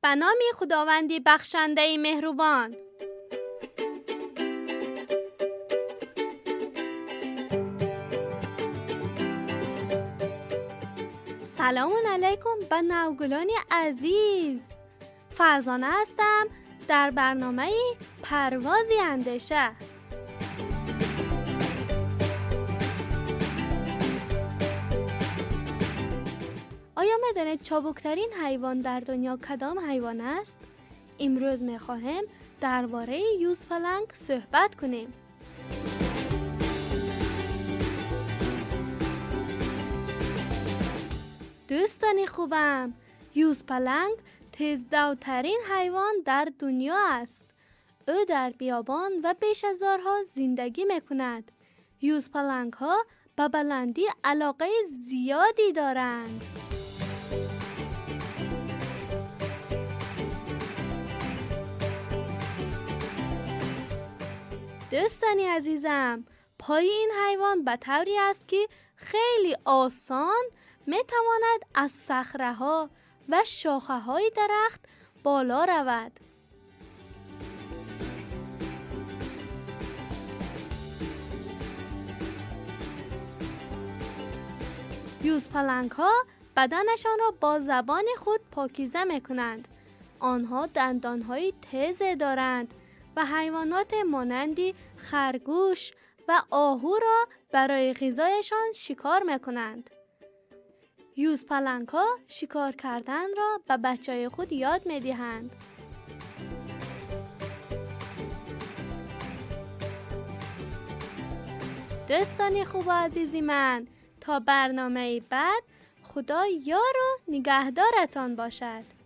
به نام خداوندی بخشنده مهربان. سلام علیکم به نوگلان عزیز. فرزانه هستم در برنامه پروازی اندیشه. آیا می‌دانید چابکترین حیوان در دنیا کدام حیوان است؟ امروز می‌خواهیم درباره یوز پلنگ صحبت کنیم. دوستان خوبم، یوز پلنگ تیزدوترین حیوان در دنیا است. او در بیابان و بیشه‌زارها زندگی می‌کند. یوز پلنگ ها به بلندی علاقه زیادی دارند. دوستانی عزیزم، پای این حیوان به طوری است که خیلی آسان می تواند از صخره ها و شاخه های درخت بالا رود. یوز پلنگ ها بدنشان را با زبان خود پاکیزه می کنند. آنها دندان های تیز دارند و حیوانات مانند خرگوش و آهو را برای غذایشان شکار می کنند. یوز پلنگ ها شکار کردن را به بچه خود یاد می دهند. دوستان خوب و عزیزی من، تا برنامه بعد خدا یار و نگهدارتان باشد.